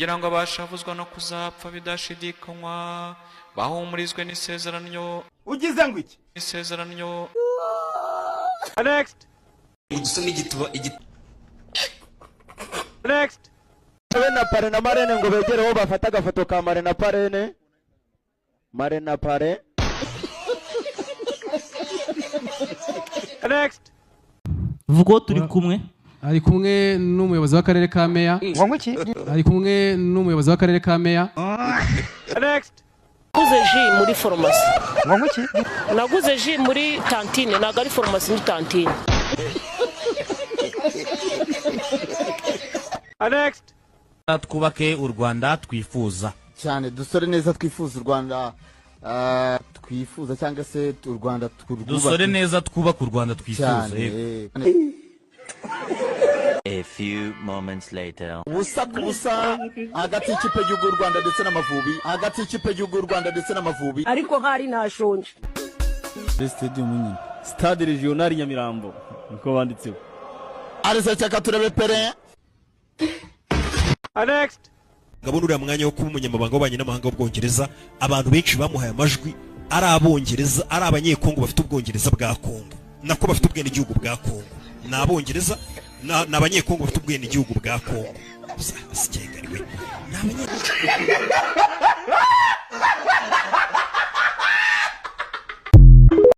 Kugira ngo abashavuzwa no kuzapfa bidashidikanywa bahumurizwe n'isezerano. Ugize ngo iki? Isezerano. Next. Udusome igituba. Next. We na parrain na marraine ngo begereho bafate agafoto ka marraine na parrain, marraine na parrain. Next. Vuga uwo turi kumwe. Ari kumwe n'umuyobozi w'akarere ka meya. Ari kumwe n'umuyobozi w'akarere ka meya. Next. Naguze jus muri farumasi. Naguze jus muri tantine, ntabwo ari farumasi, ni tantine. Next. Twubake u Rwanda twifuza. Cyane, dusore neza twifuza u Rwanda twifuza, cyangwa se u Rwanda turwubake. Dusore neza twubake u Rwanda twifuza. Cyane. Yego. A few moments later. Ubusa ku busa hagati y'ikipe y'igihugu y'u Rwanda ndetse n'Amavubi, hagati y'ikipe y'igihugu y'u Rwanda ndetse n'Amavubi. Ariko hari ntashonje. Stadium nyine, Stade Regional Nyamirambo niko banditseho. Arise cyaka turebe pere. Next. Ngabona uriya mwanya wo kuba umunyamabanga w'ububanyi n'amahanga w'Ubwongereza, abantu benshi bamuhaye amajwi ari Abongereza, ari Abanyekongo bafite ubwongereza bwa Kongo, nako bafite ubwenegihugu bwa Kongo, ni Abongereza, ni Abanyekongo bafite ubwenegihugu bwa Kongo. Sikengariwe ni